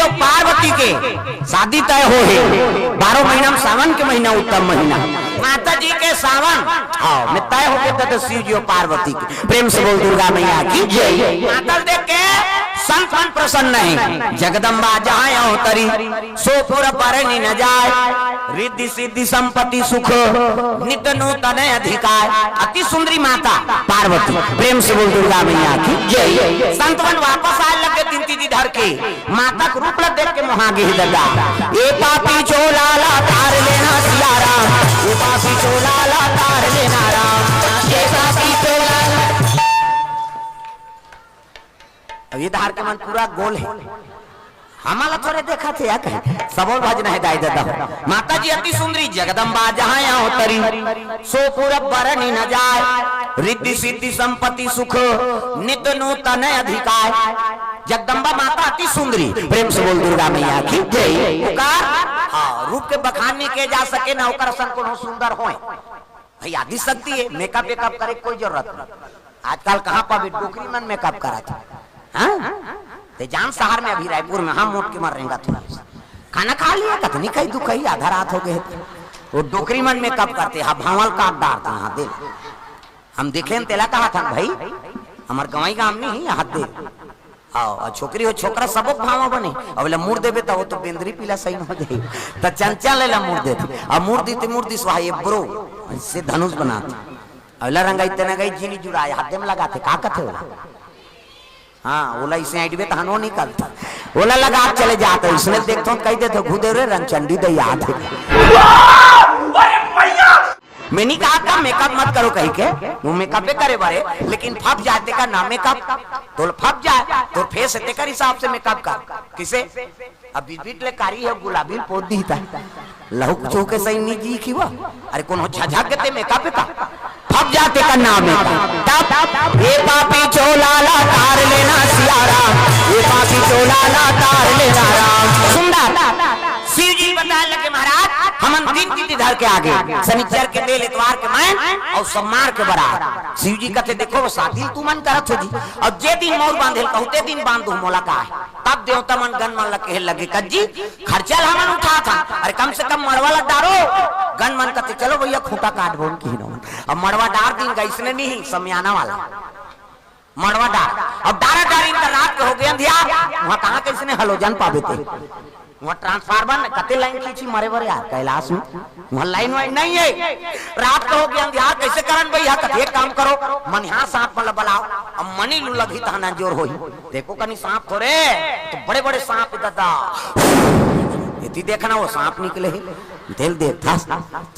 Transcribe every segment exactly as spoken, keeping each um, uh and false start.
अउ पार्वती के शादी तय होहे। बारह महीना में सावन के महीना उत्तम महीना, माता जी के सावन, हाँ, में तय होगे त शिव जी अउ पार्वती के। प्रेम से बोल दुर्गा मैया की जय। माता ल देख के संत मन प्रसन्न हे। जगदम्बा जहाँ अवतरी, सो पुर बरनि न जाय। रिद्धि सिद्धि संपत्ति सुख, नित नूतन अधिकार। अति सुंदरी माता पार्वती। प्रेम से बोल दुर्गा मैया की जय। संत मन वापस आए लगे तीन तीन धर के। माता के रूप ला देख के मोहा गे हे ददा। ए पापी चोला ला तार लेना सिया राम, ए पापी चोला ला तार लेना राम, ए पापी चोला ला। अब ये धार के मन पूरा गोल हे, हमला थोरे देखत हे या कहे, सबो भजना हे दाई ददा हो। माता जी अति सुंदरी जगदम्बा जहाँ अवतरी, सो पुर बरनि न जाय। रिद्धि सिद्धि संपत्ति सुख, नित नूतन अधिकार। जगदम्बा माता अति सुंदरी, प्रेम से बोल दुर्गा मैया की जय। ओकर, हाँ, रूप के बखान नहीं किए जा सके, ना ओकर असन कोनो सुंदर होय। भाई, आदि शक्ति हे, मेकअप वेकअप करे के कोई जरूरत नहीं। आजकल कहाँ पाबे, डोकरी मन मेकअप करत हे। हाँ? ते जान शहर में, अभी रायपुर में, हाँ, मोट के मर रेंगत हों। खाना खा लिया, कतनी कही दुखई, आधा रात होगे। वो डोकरी मन मेकअप करथे, हाँ, भांवल काट डारथे, हाँ, दे। हम देखेन तेला कहत हन भाई, हमर गंवई गांव नहीं हे, हाँ, दे। हाँ, अउ छोकरी हो छोकरा सबो भांवा बने। अब ला मुड़ देबे त वो तो बेंदरी पीला सही हो जाही। त चंचल ला मुड़ देथे। अब मुड़ दी ते मुड़ दिस वहा ये ब्रो, अइसे धनुष बनाथे। अब ला रंगाई ते रंगाई जी नी जुड़ाय, हाथे में लगाथे, का कथे ओला? हाँ, ओला अइसे ऐंठबे तहन वो निकलथे। ओला लगा चले जाथे, अइसने देखथों, कहि देथे, "घू दे रे रंगचंडी दई आथे।" मैं नहीं कहा था मेकअप मत करो कहि के, वो मेकअपे करे बारे, लेकिन फप जाय तेकर नाम मेकअप। तोला फप जाय, तोर फेस हे तेकर हिसाब से मेकअप कर। किसे? अब बिबिट ले कारी हे, गुलाबी ल पोत दिही ता। लहू कुछ होके सही नहीं जी खिवा। अरे कोनो झझक के ते मेकअप हे का? फप जाय तेकर नाम हे का? तब, ए पापी चोला ला तार लेना सिया राम, ए पापी चोला ला तार लेना राम। सुंदर। शिव जी बताए लगे, महाराज, हमन दिन तिथि धर के आगे, शनिचर के मेल, एतवार के मैन अउ सोमवार के बरात। शिव जी कथे, "देखो, वो शादी तुमन करत हो जी, अउ जे दिन मउर बांधे ल कहूं, ते दिन बांध दूं, मोला का हे?" तब देवता मन गन मन ल कहे लगे, "कज्जी, खर्चा ल हमन उठात हन, अरे कम से कम मड़वा ल डारो।" गन मन कथे, "चलो भैया, खूंटा काट बोन की नो।" अब मड़वा डार दिन गा, अइसने नहीं, समियाना वाला। मड़वा डार। अब डारा डारी त रात के होगे अंधियार, वहां कहां कइसने हलोजन पाबे ते? वहां ट्रांसफार्मर में कते लाइन खींची मरे बर यार, कैलाश में वहां लाइन वाइन नहीं हे। रात के होगे अंधियार, कइसे करन भैया? कथे, "एक काम करो, मनिहार सांप मन ल बलाओ, अब मनी लू लगही तहन अंजोर होही।" देखो कनी सांप थोरे, तो बड़े बड़े सांप हे ददा। एती देखना, वो सांप निकले हे। तेल दे धस।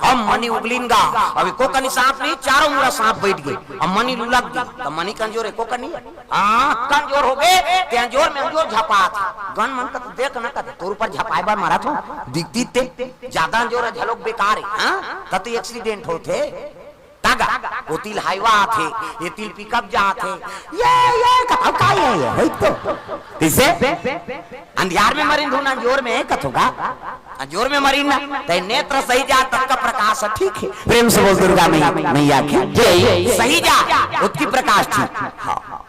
अब मनी उगलिन गा, अब एको कनी सांप नहीं, चारों मुड़ा सांप बइठ गे। अब मनी लुलक गे, त मनी कमजोर एको कनी। हाँ, कमजोर होगे, ते अंजोर में अंजोर झपात। गन मन कथे, "देख न कथे, तोर ऊपर झपाए बर मरत हों, दिखती ते, जादा अंजोर हे, झलोक बेकार हे, हाँ? त तो एक्सीडेंट होथे।" तागा, ओती ल हाईवा आथे, एती ल पिकअप जाथे। ये, ये, कथव का ये, ये, होई तो। कइसे? अंधियार में मरिन धुन अंजोर में कथो गा। अंजोर में मरिन ना, ते नेत्र सही जा तब का प्रकाश हे, ठीक हे। प्रेम से बोल दुर्गा मैया, मैया की जय। सही जा, ओतकी प्रकाश ठीक। हाँ।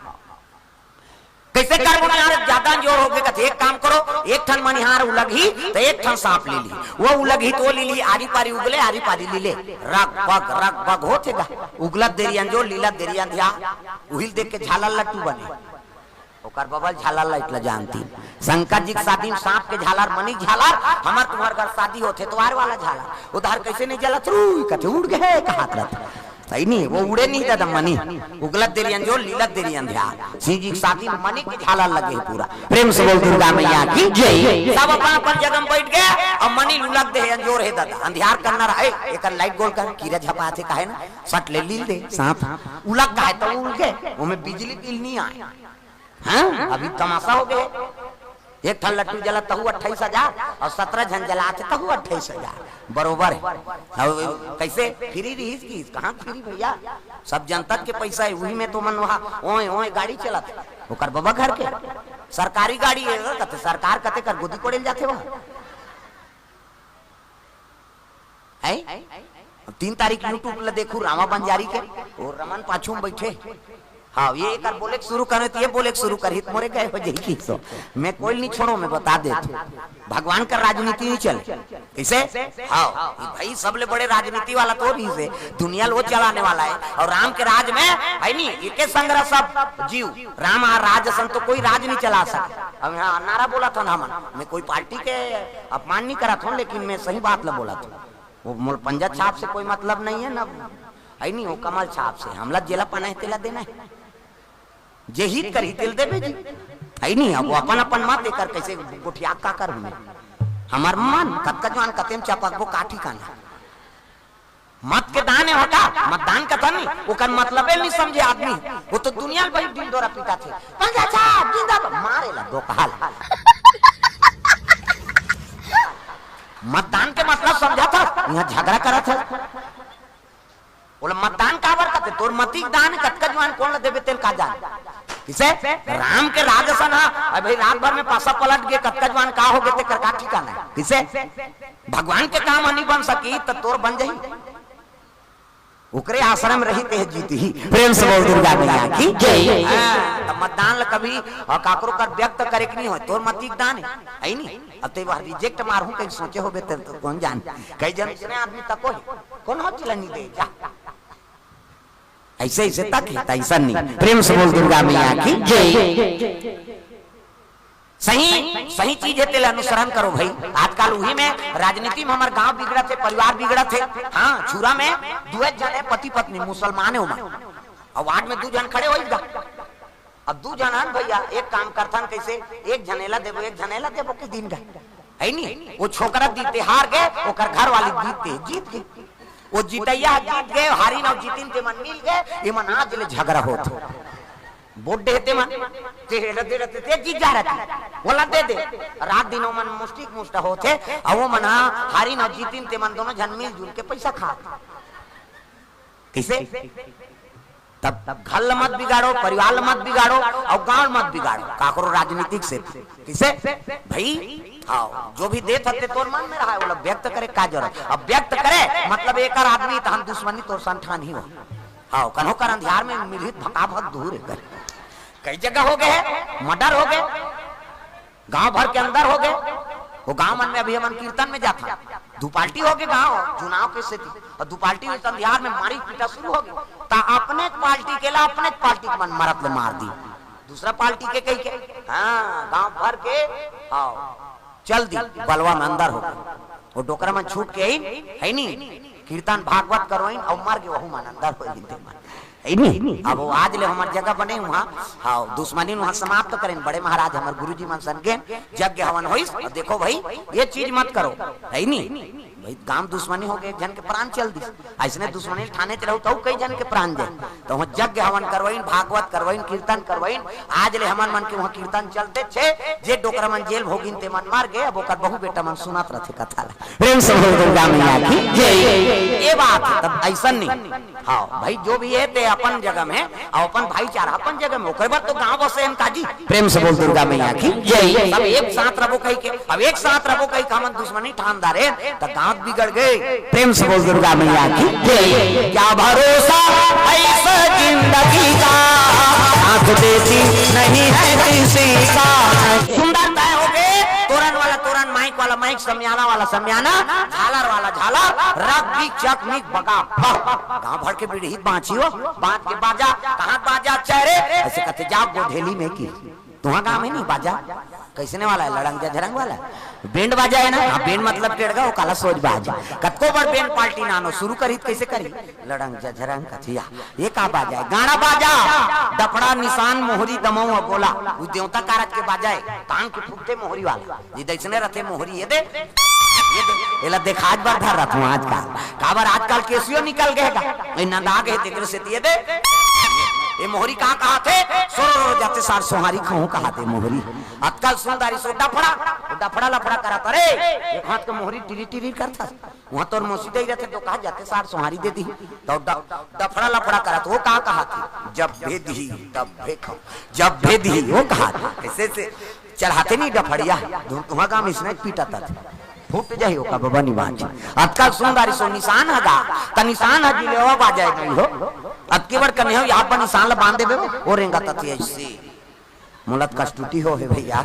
कइसे करबो ना यार, जादा अंजोर होगे कथे, एक काम करो, एक ठन मनिहार उलगही, त एक ठन सांप ले ली। वो उलगही त वो ले ली, आरी पारी उगले, आरी पारी लीले। रग बग, रग बग होथे गा। उगलत देरी अंजोर, लीलत देरी अंधियार। उही ल देख के झालर लट्टू बने। ओकर बबा ल झालर लाइट ल जानतिन। शंकर जी के शादी में सांप के झालर, मनी के झालर, हमर तुम्हर घर शादी होथे, एतवार वाला झालर। ओ धार कइसे नहीं जलत, रुई कथे उड़ गे हे, कहात रथे। सही नहीं, वो उड़े नहीं ददा मनी। उगलत देरी अंजोर, लीलत देरी अंधियार। शिव जी के शादी में मनी के झालर लगे हे पूरा। प्रेम से बोल दुर्गा मैया की जय। सब अपन अपन जगह में बइठ गे, अउ मनी ल उलग दे हे, अंजोर हे ददा, अंधियार करना रहे, एकर लाइट गोल कर, कीरा झपाथे काहे ना, सट ले लील दे, सांप उलग गा हे त उलगे, ओमे बिजली बिल नहीं आय। हाँ, अभी तमाशा होगे। एक ठन लट्टू जलत तहू अट्ठाईस हजार अउ सतरा झन जलात हे तहू अट्ठाईस हजार, बरोबर हे। अउ कइसे फ्री रिहिस कि कहाँ फ्री भैया, सब जनता के पइसा हे, उही में तो मन वहाँ ओए ओए गाड़ी चलत हे। ओकर बबा घर के सरकारी गाड़ी हे, कथे सरकार कते कर गोदी कोड़े ल जाथे वहाँ। हैं? अब तीन तारीख YouTube ल देखू रामा बंजारी के, वो रमन पाछू में बइठे, हाँ, ये एकर बोले के शुरू करे, तो ये बोले के शुरू करही, तो मोरे गए हो जाही कि सो। मैं कोई नहीं छोड़ो, मैं बता देत हूँ। भगवान का राजनीति नहीं चले। कइसे? हाँ, ये भाई सबले बड़े राजनीति वाला तो नहीं से, दुनिया लो चलाने वाला है। और राम के राज में है नहीं, एके संग रह सब जीव। राम आ राज असन तो कोई राज नहीं चला सके। अब यहाँ नारा बोला था ना हमन, मैं कोई पार्टी के अपमान नहीं करा था, लेकिन मैं सही बात ला बोला था। वो मोल पंजा छाप से कोई मतलब नहीं है ना, है नहीं, वो कमल छाप से। हमला जेला पना है, तेला देना है। जे हित करही तेल देबे जी। है नहीं, अब वो अपन अपन मत एकर कैसे गोठिया का कर हमें। हमार मन कतका जवान कतेम चपकबो का ठिकाना। मत के दान है का? मतदान का था नहीं, ओकर मतलबे नहीं समझे आदमी। वो तो दुनिया में बड़ी दिन दौरा पीटा थे। पंजा छाप जिंदाबाद, मारे ला दो कहाल। मतदान के मतलब समझा था, यहाँ झगड़ा करा था। बोले, "मतदान काबर करते? तोर मती के दान कतका जुआन कोन ल देबे तेल का जान?" किसे? राम के राज असन हा। अरे भाई, रात भर में पासा पलट गए, कतका जुआन का हो गए, तेकर का ठिकाना है? किसे? भगवान के काम ह नहीं बन सकी, त तोर बन जाही। ओकरे आश्रम रही ते जीत ही। प्रेम से बोल दुर्गा मैया की जय। हाँ, त मतदान ल कभी, अ, काकरो कर व्यक्त करे के नहीं हो, तोर मती के दान है, है नहीं? अब ते वह रिजेक्ट मारहूं कहीं सोचे होबे, तेरे तो कौन जान? कई जन इतने आदमी तको है, कौन हो चिला नहीं दे जा। ऐसे, ऐसे तक है, तैसन नहीं। प्रेम से बोल दुर्गा मैया की जय। सही, सही चीज है, तेला अनुसरण करो भाई। आजकल उही में राजनीति में हमर गांव बिगड़त है, परिवार बिगड़त है। हाँ, छुरा में दुए जने पति पत्नी मुसलमान है ओमन, और वार्ड में दू जन खड़े होई गा। अब दू जन हन भैया, एक काम करथन कैसे, एक जने ला देबो, एक जने ला देबो के दिन गा। है नी? वो छोकरा जीते हार गए, ओकर घर वाली जीते जीत गए। वो जीतैया जीत गए, हारिन अउ जीतिन ते मन मिल गए, ये मन आज ले झगड़ा होत हो। वोट दे ते मन, ते हेला दे रहते, ते जीत जा रहते, ओला दे दे। रात दिन वो मन मुस्टिक मुस्टा होत है, अउ वो मन हाँ, हारिन अउ जीतिन ते मन दोनों जन मिलजुल के पैसा खात। कैसे? तब, तब घर ल मत बिगाड़ो, परिवार ल मत बिगाड़ो, अउ गांव ल मत बिगाड़ो, काकरो राजनीतिक से। किसे? भाई, हाँ, जो भी देत हते तोर मन में रहा है, वो लोग व्यक्त करे का जरूरत? अब व्यक्त करे, मतलब एकर आदमी तहन दुश्मनी तोर संठान ही हो। हाँ, कन्हो कर अंधियार में मिलहित भका भक दूर है कर। कई जगह हो गए हैं, मर्डर हो गए, गांव भर के अंदर हो गए। वो गांव मन में अभी हमन कीर्तन में जाथन, दू पार्टी हो गए गांव चुनाव के सेती, अउ दू पार्टी में संधियार में मारी पीटा शुरू हो गए। ता अपने पार्टी के ला अपने पार्टी के मन मरत ले मार दी, दूसरा पार्टी के कही के, हाँ, गांव भर के, हाँ, चल दी, बलवा में अंदर हो गए। वो डोकरा मन छूट के आइन, है नी, कीर्तन भागवत करवाइन, अउ मर गए, वहू मन अंदर हो गए, ते मन। है नी? अब वो आज ले हमर जगह बने उहाँ, हाँ, दुश्मनी उहाँ समाप्त करेन। बड़े महाराज हमर गुरुजी मन सन गेन, यज्ञ हवन होइस, अउ देखो भाई, ये चीज मत करो, है नी? भाई, गांव दुश्मनी हो गए, एक जन के प्राण चल दिस। अइसने दुश्मनी ठाने ते रहू, तहू कई जन के प्राण जाए। तो वहाँ यज्ञ हवन करवाइन, भागवत करवाइन, कीर्तन करवाइन, आज ले हमन मन के वहाँ कीर्तन चलते छे, जे डोकरा मन जेल भोगिन ते मन मर गए, अब ओकर बहू बेटा मन सुनत रहते कथा ला। प्रेम से बोल दुर्गा मैया की जय। ये बात है, तब अइसन नहीं। हाँ भाई, जो भी है ते अपन जगह में, अउ अपन भाईचारा अपन जगह में, ओकर बर तो गांव बसे हन काजी। प्रेम से बोल दुर्गा मैया की जय। सब एक साथ रहो कही के, अब एक साथ रहो कही के हमन दुश्मनी ठान डारे, त गांव बिगड़ गए। प्रेम से बोल दुर्गा मैया की जय। क्या भरोसा ऐसा जिंदगी का, साथ देती नहीं है किसी का। सुंदर तय हो गए, तोरन वाला तोरन, माइक वाला माइक, समियाना वाला समियाना, झालर वाला झालर, रग बिग चक मिग बगा बग। गांव भर के बिड़हित बांची हो, बांध के बाजा, कहाँ बाजा चरे, ऐसे कहते जाओ गोधेली में की। तुहा गांव में नहीं बाजा, कैसने वाला है, लड़ंग जझरंग वाला है? बैंड बाजा है ना, हाँ, बैंड मतलब टेढ़गा, वो काला सोच बाज। कतको बड़ बैंड पार्टी नानो शुरू करी, कैसे करी? लड़ंग जझरंग कथिया, ये का बाजा है? गाना बाजा, डफड़ा निशान मोहरी दमऊ अबोला, वो देवता कारज के बाजा है, तान के फुकते मोहरी वाला। ये दैसने रहते मोहरी, ये दे, ये दे, एला देखाज बर धर रहा हूँ आजकल। काबर आजकल केसियो निकल गए गा, ये नंदा गए तेकर से ये दे, ये मोहरी का कहा थे, सोरो जाते सार सोहारी खाऊं कहा थे मोहरी। आजकल सुंदरी सो डफड़ा, डफड़ा लफड़ा करा था रे, एक हाथ के मोहरी टिरी टिरी करता। वहाँ तोर मौसी दे रहते तो कहा जाते सार सोहारी दे दी, तो ड-, डफड़ा लफड़ा करा था, वो का कहा थे, जब भेदी तब भेखम, जब भेदी वो कहा था, ऐसे से चढ़ाते नहीं डफड़िया, धुन तुम्हा गांव में इसने पीटा था, फूट जाही ओका बबा निवाज। अतका सुंदर सो निशान हगा, त निशान ह जिलेवा बाजाए नहीं हो। अतकी बड़ कन्हे हो, यहाँ पर निशान ला बांध देबे, वो रेंगत हे अइसे। मोला त कस टूटी हो हे भइया,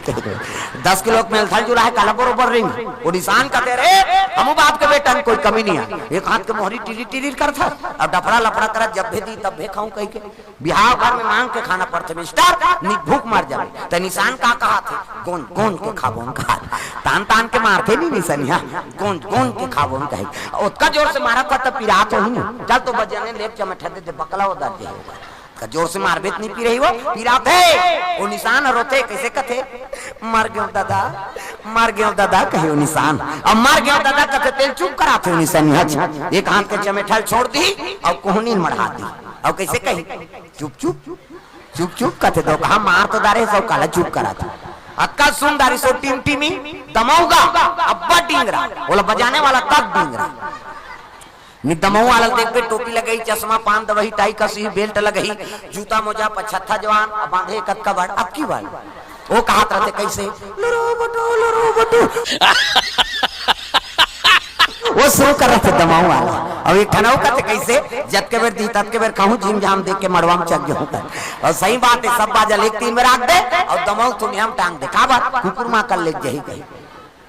दस किलो के मेलथल जुला हे, काला बरोबर रेंग। वो निशान कथे, "रे, हमू बाप के बेटा में कोई कमी नहीं हे।" एक हाथ के मोहरी टिरी टिरी करत हे, अउ डफड़ा लफड़ा करत, "जब भी दी तब भी खाऊं" कहिके। बिहाव घर में मांग के खाना पड़थे मिस्टर, नि भूख मर जाबे। त निशान का कहत हे? गोंज गोंज के खाबोन कहत। तान तान के मारथे नहीं निसनिया, गोंज गोंज के खाबोन कहे। ओतका जोर से मारत हे त पिरात होही न। चल तो बजाने ले चमेठा दे दे, बकला हो दर्द हे। का जोर से मारबे त नहीं पिरही वो, पिरात हे। वो निशान रोथे, कइसे कथे? "मर गेंव दादा, मर गेंव दादा," कहे वो निशान। अब "मर गेंव दादा" कथे तेला चुप कराथे वो निशान। हच, एक हाथ के चमेठा ल छोड़ दी अउ कोहनी ल मढ़ा दी। अउ कइसे कही? "चुप चुप, चुप चुप," कथे। दो कहा मार तो डारे, सब काला चुप कराथे। अतका सुन डारिस वो टिमटिमी, दमऊ गा, अब्बड़ डिंगरा, ओला बजाने वाला तक डिंगरा। नि दमऊ वाला ल देखबे, टोपी लगई, चश्मा, पान, दवई, टाई, कसी, बेल्ट लगई, जूता, मोजा, पछत्था जवान, अब बांधे कतका बड़, अतकी बड़। वो कहत रथे कइसे? "लुरु बुटु, लुरु बुटु।" वो शुरू करत हे दमऊ वाला। अब एक ठन अउ कथे कइसे? "जतके बेर दी, ततके बेर खाहूं, झिम झाम देख के मड़वा में चघ जाहूं" कर। अउ सही बात हे, सब बाजा ल एक तीन बेर राख दे, अउ दमऊ थुनिया में टांग दे। काबर? कुकुर मां कर ले जही कही।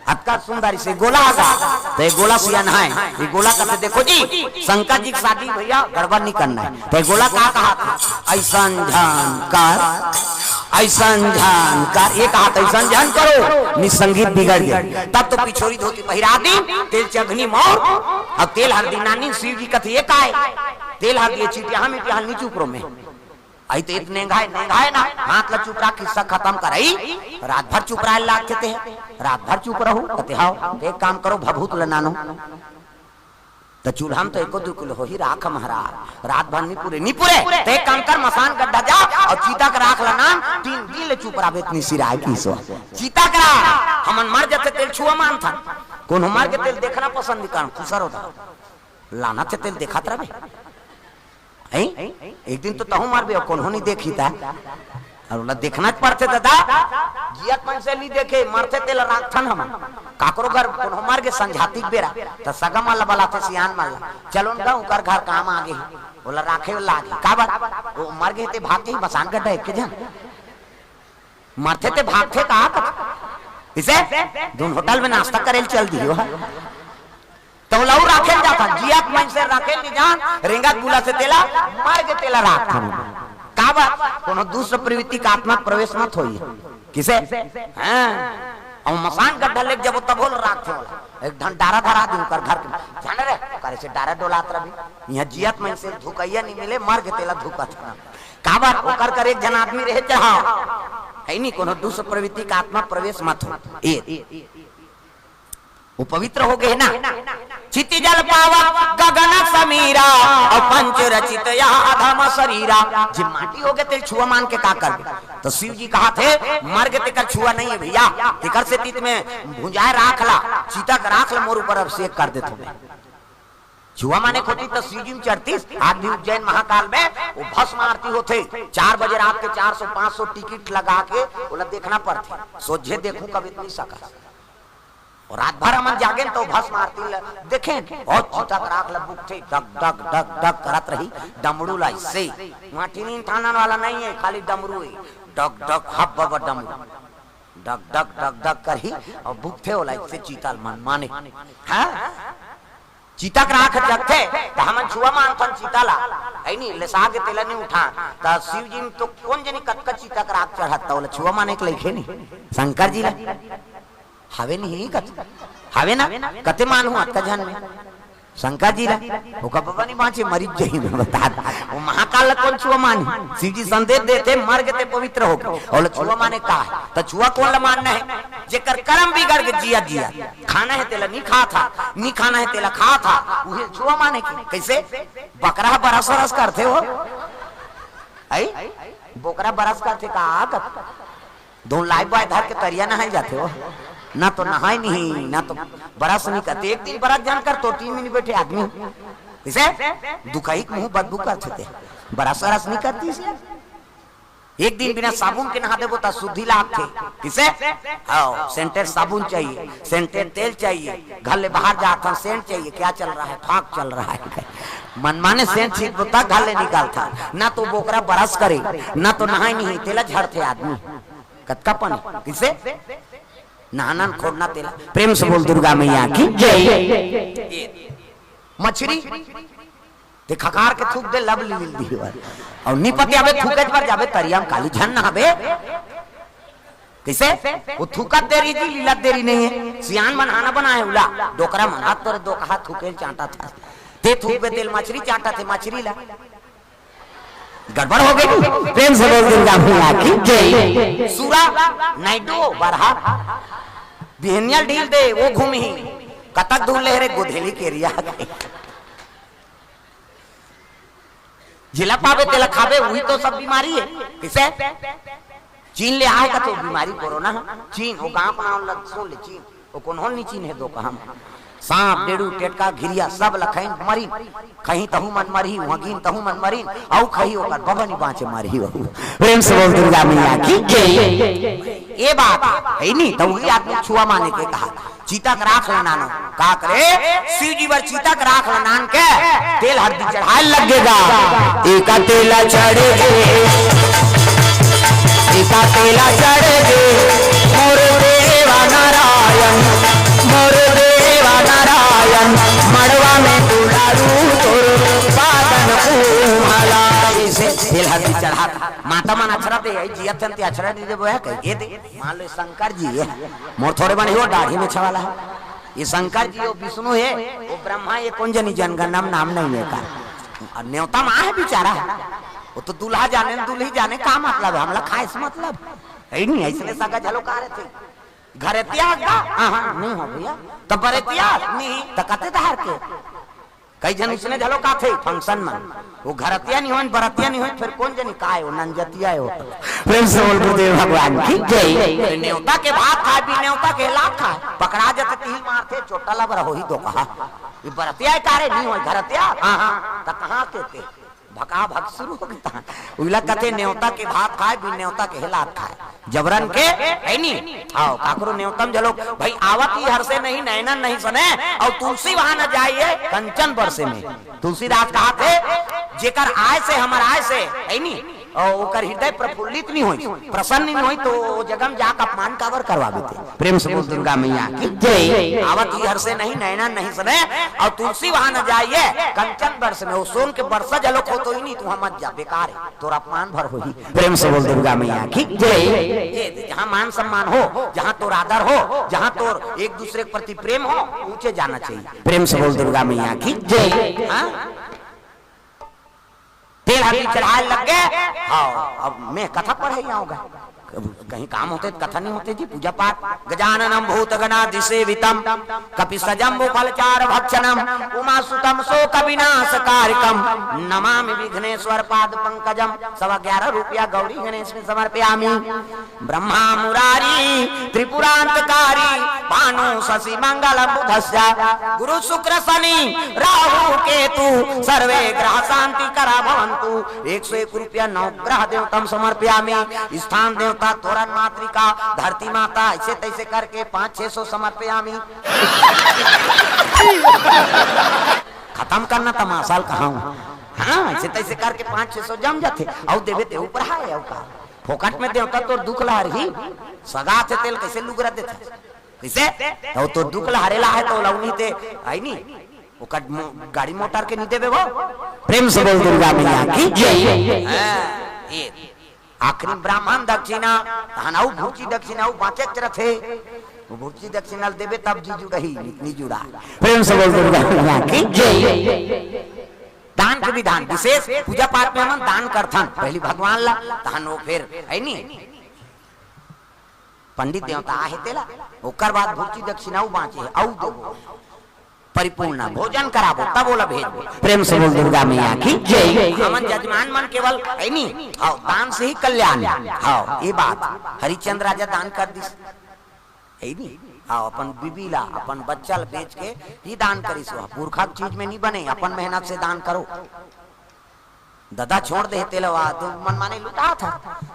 अतका सुंदर से गोला आ गा। त ये गोला सियान हे, ये गोला कथे, "देखो जी, शंकर जी के शादी भइया गड़बड़ नहीं करना हे।" त ये गोला का कहत हे? "अइसन झन कर, अइसन झन कर," ये कहत हे, "अइसन झन करो, नि संगीत बिगड़ गे।" तब तो पिछोरी धोती पहिरा दिन, तेल चघनी मौर, अउ तेल हरदी नानी। शिव जी कथे, "ये काय? तेल हरदी चिटिया में, चिटिया नी चुप रो में।" अई तो इत नेंगाय, नेंगाय ना, हाथ ला चुप रख, किस्सा खतम करई। रात भर चुप रहे लागथे ते, रात भर चुप रहू, कथे, "हव, एक काम करो, भभूत ल नानो।" त चूल्हा में तो एको दू किलो होही राख महाराज, रात भर नी पुरे, नी पुरे। त एक काम कर, मसान गड्ढा जा अउ चीता के राख ल नान, तीन दिन ले चुप रहबे, इतनी सिराय की सो। चीता के राख, हमन मर जथे तेल छुआ मानथन, कोनो मर के तेल देखना पसंद नी करन, खुसर होता। लानथे तेल देखत रहबे। हैं? एक दिन तो तहूं मरबे, कोनो नी देखी ता। अउ ओला देखना पड़थे दादा, जियत मनसे नी देखे, मरथे तेला राखथन हमन। काकरो घर कोनो मर गे संझाती के बेरा, त सगा मन ला बलाथे, सियान मन ला, "चलो न गा, उकर घर काम आ गे हे, ओला राखे ला लागे।" काबर? वो मर गे ते भाग गे, मसान गड्ढा एक के झन। मरथे ते भागथे का? इसे धुन होटल में नाश्ता करे ल चल दियो। त ओला अउ राखे ल जाथन, जियत मनसे राखे ल नी जान, रेंगत बुलत हे तेला, मर गे तेला राखथन। काबर? कोनो दुष्ट प्रवृत्ति का आत्मा प्रवेश मत होई। किसे? हाँ। अउ मसान गड्ढा लेके जबो तभो ल राखथे ओला। एक ठन डारा धरा दे उकर घर के। जाने रे, ओकर से डारा डोलात रही। इहां जियत मनसे धुकइया नी मिले, मर गे तेला धुकत। काबर? ओकर कर एक झन आदमी रहे चढ़ाव। हे नी, कोनो दुष्ट प्रवृत्ति का आत्मा प्रवेश मत हो। ए, वो पवित्र हो गे ना। क्षिति जल पावक गगन समीरा, अउ पंच रचित यह अधम शरीरा। जे माटी हो गे, तेल छुआ मान के का करबे? त शिव जी कहत हे, मर गे तेकर छुआ नहीं हे भइया, तेकर से तीत में भुंजाए राख ला, चीता के राख ला, मोर ऊपर अभिषेक कर देथों मैं। छुआ माने होतिस त शिव जी में चढ़तिस, आज भी उज्जैन महाकाल में वो भस्म आरती होथे, चार बजे रात के चार सौ पाँच सौ टिकट लगा के ओला देखना पड़थे, सोझे देखहूं कभी नी सकस। अउ रात भर हमन जागेन त भस्म आरती ल देखेन, अउ चीता के राख ल बुकथे, डग डग डग डग करत रही, डमरू ल अइसे। माटी नी ठानन वाला नहीं हे, खाली डमरू हे, डग डग हब बब डमरू, डग डग डग डग करही, अउ बुकथे ओला अइसे चीता ल मन माने। हाँ? चीता के राख जगथे, त हमन छुआ मानथन चीता ला। हे नी, लेसा गे तेला नी उठान। त शिव जी में तो कोन जनी कतका चीता के राख चढ़त, त ओला छुआ माने के लइके नी। शंकर जी ला। हवे नहीं कत-, हवे ना? कते मानहूं अतका झन में। शंकर जी ला। ओकर बाबा नी बांचे, मरिच जही में बता दे। वो महाकाल ला कोन छुआ मानी? शिव जी संदेश देथे, मर गे ते पवित्र हो गे। ओला छुआ माने का हे? त छुआ कोन ला मानना हे? जेकर करम बिगड़ गे जिया जिया। खाना हे तेला नी खाथा, नी खाना हे तेला खाथा, उहे छुआ माने के। कइसे? बकरा ह बरस वरस करथे हो। अई? बोकरा बरस करथे का? कत-, दो लाइफबॉय धर के तरिया नहाए जाथे हो। ना तो नहाए नहीं, ना तो बरस नहीं करथे। एक दिन बरस जान कर तो टीम में नहीं बैठे आदमी। कइसे? दुखई के मुंह बदबू करथे ते। बरस वरस नहीं करती इसे। एक दिन बिना साबुन के नहा देबो त शुद्धि लागथे। किसे? हाँ, सेंटेड साबुन चाहिए, सेंटेड तेल चाहिए, घर ले बाहर जात हन, सेंट चाहिए। क्या चल रहा है? फाग चल रहा है। मनमाने सेंट छींचबो त घर ले निकलथन, ना तो बोकरा बरस करे, ना तो नहाय नहीं, तेला झड़थे आदमी। कतका पानी? किसे? नहाना न खोड़ना तेला। प्रेम से बोल दुर्गा मैया की जय। मछरी ते खकार के थूक दे, लब लील दी। और निपति आबे थूके बर जाबे तरिया म, काली झन नहाबे। किसे? वो थूकत देरी जी, लीलत देरी नहीं है। सियान मन हाना बनाए उला, डोकरा मन हाथ तोरे दो कहा थूके चांटा था। ते थूकबे तेल मछरी चांटा थे, मछरी ला। गड़बड़ हो गई। प्रेम से बोल दुर्गा मैया की जय। सूरा, नाइडो, बरहा, बिहनिया ल ढील दे, वो घूमही। कतक दूर ले रे, गोधेली के एरिया। जिला पाबे तेला खाबे, वही तो सब बीमारी है। किसे? चीन ले आए का तो बीमारी कोरोना है। चीन, वो गांव का नाम लग, सुन ले, चीन। वो कोनो नहीं चीन है दो कहम। सांप, डेड़ू, टेटका, घिरिया, सब लखइन मरिन। कहीं तहु मन मरही, वहाँ गिन तहु मन मरिन। अउ खही ओकर बबनी बाँचे मरही वहू। प्रेम से बोल दुर्गा मैया की जय। ये बात है नी, तो वही आदमी छुआ माने के कहा। चीता के राख ल नानो। का करे? शिव जी बर चीता के राख ल नान के तेल हरदी चढ़ाए लग गे गा। एका तेला चढ़े गे, एका तेला चढ़े गे, मोर देवा नारायण, मोर देवा नारायण, मड़वा में दुलारू तोर पादन उमला। ऐसे तेल हरदी चढ़ा, माता मन अक्षरा दे, आई जिया तन ते अक्षरा दे देबो है कह, ये दे। मान लो शंकर जी ये, मोर थोड़े बने हो दाढ़ी में छवाला है। ये शंकर जी, वो विष्णु है, वो ब्रह्मा, ये कौन जनी जनगणना में नाम नहीं है का। और न्योता माँ है बेचारा, वो तो दूल्हा जाने न दूल्ही जाने, का मतलब है, हमला खाए से मतलब है नहीं। ऐसने सगा झलो का रहते। घरेतिया का? हाँ, हाँ, नहीं हो भैया। तो बरेतिया? नहीं। तो कते धार के? कई झन उसने झलो काथे फंक्शन में, वो घरतिया नहीं होन, बरतिया नहीं होन, फिर कौन जनी काय हो, नंजतिया हो। प्रेम से बोल गुरुदेव भगवान की जय। न्योता के भात खाए, बिन न्योता के लात खाए, पकड़ा जत तिल मारथे, चोटा लबर होही दो कहा। ये बरतिया है कारे नहीं होय, घरतिया? हाँ, हाँ, त कहाँ के ते? भका भक शुरू हो गया। उला कथे न्योता के भात खाए, बिन न्योता के लात खाए। जबरन के, है नी? आओ, काकरो न्योतम झलोक, भाई, आवत ही हर से नहीं, नैनन नहीं सने, और तुलसी वहां न जाइए, कंचन बरसे में। तुलसीदास कहा थे, जेकर आय से हमर आय से, है नी? और ओकर हृदय प्रफुल्लित नहीं होई, प्रसन्न नहीं होई, तो वो जगह में जाके अपमान काबर करवा देते। प्रेम से बोल दुर्गा मैया की जय। आवत ही हर से नहीं, नैनन नहीं सने, और तुलसी वहां न जाइए, कंचन बरस में, वो सोन के बरसा झलोक हो तो ही नहीं, तू मत जा, बेकार है, तोर अपमान भर होही। प्रेम से बोल दुर्गा मैया की जय। ये जहाँ मान सम्मान हो, जहाँ तोर आदर हो, जहाँ तोर एक दूसरे के प्रति प्रेम हो, ऊंचे जाना चाहिए। प्रेम से बोल दुर्गा मैया की जय। हाँ? तेल हल्दी चढ़ाए लग गए। हाँ, अब मैं कथा पढ़े आऊंगा। कहीं काम होते तो कथा नहीं होते जी, पूजा पाठ। गजाननम भूत गणादिसेवितम, कपि सजम्बु फलचार भक्षणम, उमा सुतम शोक विनाश कारकम, नमामि विघ्नेश्वर पाद पंकजम। सवा ग्यारह रुपया गौरी गणेश में समर्पयामी। ब्रह्मा मुरारी त्रिपुरांतकारी, भानु शशि मंगल बुधस्य, गुरु शुक्र शनि राहु केतु, सर्वे ग्रह शांति करा भवंतु। एक सौ एक रुपया नवग्रह देवतम समर्पयामी। स्थान देवता, तोरण मातृका, धरती माता, ऐसे तैसे करके पाँच छह सौ समर्पयामी। खत्म करना तमाशा ल कहा हूँ। हाँ, ऐसे तैसे करके पाँच छह सौ जम जाते। अउ देवे ते ऊपर है, अउ का? फोकट में देवता तोर दुख ला हरही। सगा थे तेल कैसे लुगरा देथे? कैसे? तो तोर दुख ला हरे ला है तो लौनी ते आई नी। ओकर मो-, गाड़ी मोटर के नहीं देवे वो। प्रेम से बोल दुर्गा मैया की जय। हाँ, ये आखिरी ब्राह्मण दक्षिणा, तहन अउ भुर्ची दक्षिणा, अउ बाँचे के रथे। वो भुर्ची दक्षिणा ल देबे तब जी जुड़ही, नहीं जुड़ा। प्रेम से बोल दुर्गा मैया की जय। दान के विधान विशेष, पूजा पाठ में हमन दान करथन, पहली भगवान ला, तहन वो फिर, है नी? पंडित देवता आहे तेला, ओकर बाद भुर्ची दक्षिणा अउ बाँचे हे, अउ देबो। परिपूर्ण भोजन कराबो, तब ओला भेजबो। प्रेम से बोल दुर्गा मैया की जय। हमन जजमान मन केवल, है नी? हाँ, दान से ही कल्याण। हाँ, ये बात। हरिश्चंद्र राजा दान कर दिस। है नी? हाँ, अपन बीबी ला, अपन बच्चा ला बेच के ही दान करिस। वह पुरखा के चीज में नहीं बने, अपन मेहनत से दान करो। ददा छोड़ दे तेला, वा तो मनमाने लुटात हे।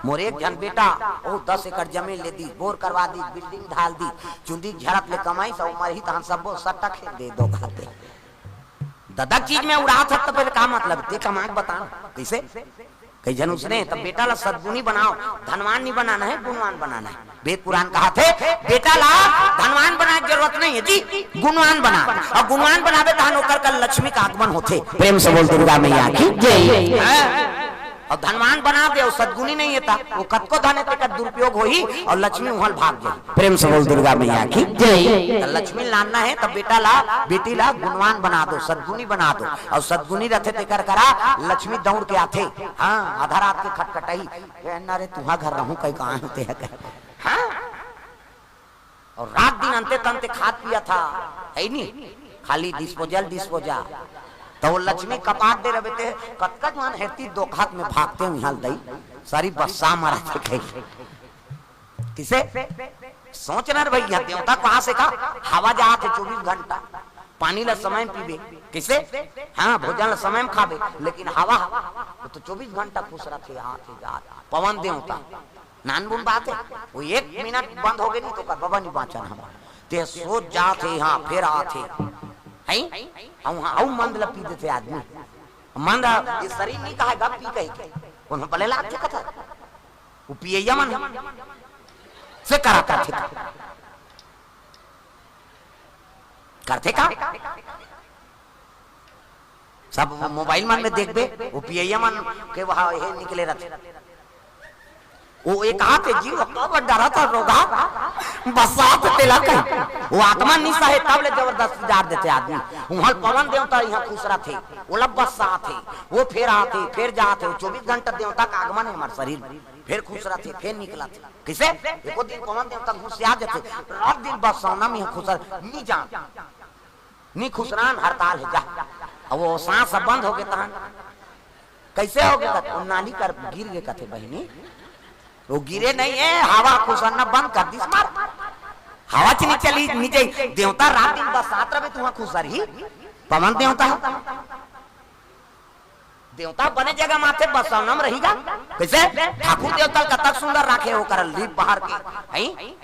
मोर एक झन बेटा, ओ दस एकड़ जमीन ले दीस, बोर करवा दीस, बिल्डिंग ढाल दीस, चुंदी झड़त ले कमाइस, अउ मरही तहन सब्बो सट्टा खेल दे दो खाते। ददा चीज में उड़ात हे, त फेर का मतलब? ते कमा के बता, कइसे? कई झन उसने, त बेटा ला सद्गुणी बनाओ, धनवान नहीं बनाना है, गुणवान बनाना है। वेद पुराण कहाथे, बेटा ला धनवान बनाए के जरूरत नहीं है जी, गुणवान बना। अउ गुणवान बनाबे तहन ओकर कर लक्ष्मी का आगमन होथे। प्रेम से बोल दुर्गा मैया की जय। हाँ। अउ धनवान बना दे अउ सद्गुणी नहीं हे त, ओ कतको धन हे तेकर दुरुपयोग होही अउ लक्ष्मी उहल भाग जाही। प्रेम से बोल दुर्गा मैया की जय। त लक्ष्मी लानना हे त बेटा ला, बेटी ला गुणवान बना दो, सद्गुणी बना दो। अउ सद्गुणी रथे तेकर करा लक्ष्मी दौड़ के आथे। हाँ, आधा रात के खटखटाही, "ए, ना रे, तुहा घर रहूं कई कहाँ होते है कहे।" हाँ। अउ रात दिन अंते तंते खात पियत हे, है नी? खाली disposal, disposal। त ओ लक्ष्मी कपाट दे रहे ते, कतका जुआन हेती दो हाथ में भागते हुए हाल दई, सारी बस्सा मारा थे कही। किसे? सोच ना रे भैया, देवता कहाँ से का? हवा जात हे चौबीस घंटा, पानी ला समय में पीबे, किसे? हाँ, भोजन ला समय में खाबे, लेकिन हवा, वो तो चौबीस घंटा खुश रथे, आत हे, जात हे। पवन देवता, नानबुन बात हे, वो एक मिनट बंद होगे नहीं त ओकर बबा नहीं बाँचन हम। ते सोच जात हे, हाँ, फेर आत हे। हैं? अउ हाँ, अउ मंद ला पी देथे आदमी। मंद, ये शरीर नहीं कहेगा, पी कही के। उन्हें बले लागथे कथा। वो पियैया मन से करा करथे का? करथे का? सब मोबाइल मन में देखबे, वो पियैया मन के वहाँ हे निकले रथे। वो एक आत हे जी, वो कब डरत हे रोगहा, बस्सात हे तेला कही। वो आत्मा निशा हे, तब ले जबरदस्त जार देथे आदमी। उहाँ पवन देवता इहाँ खुश रथे, वो ला बस्सात हे, वो फेर आत हे, फेर जात हे, चौबीस घंटा देवता का आगमन हे हमार शरीर में, फेर खुश रथे, फेर निकलत हे। किसे? एको दिन पवन देवता गुस्सिया जथे, रात दिन बस्सावना में खुसर नी जान, नी खुसरान, हड़ताल हे जा। अब वो सांस अब बंद होगे तहन, कइसे होगे कथे, वो नाली कर गिर गे कथे बहिनी, वो गिरे नहीं हे, हवा खुसरना बंद कर दिस मार, हवा च नी चली, नी जाई। देवता रात दिन बस्सात रहे, तुहाँ खुसरही, पवन देवता हे। देवता बने जगह माथे बस्सावना में रही गा। कइसे? ठाकुर देवता ल कतक सुंदर राखे, ओकर लीप बहार के, हैं?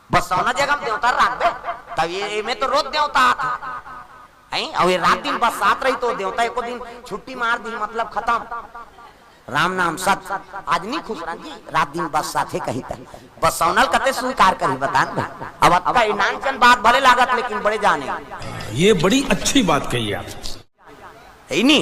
बस्सावना जगह में देवता राखबे, तब ये, एमे तो रोज देवता आत हे, हैं? अउ ये रात दिन बस्सात रही त देवता एको दिन छुट्टी मार दी, मतलब खतम। राम नाम सत, आज नी खुसरन जी, रात दिन बस्सात हे कही त। बस्सावना ल कते स्वीकार करही बतान भाई। अब अतका इनानचन बात भले लागत, लेकिन बड़े जाने। ये बड़ी अच्छी बात कही आप। हे नी?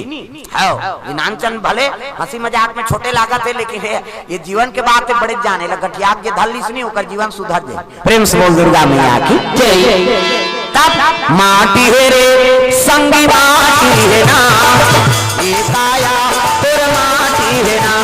हव, इनानचन भले हंसी मजाक में छोटे लागत हे, लेकिन हे, ये जीवन के बात हे, बड़े जाने ला। गठिया के धर लिस नी, ओकर जीवन सुधर जाए। प्रेम से बोल दुर्गा मैया की जय। तब माटी हे रे संगी, माटी हे ना, ये काया तोर माटी हे ना।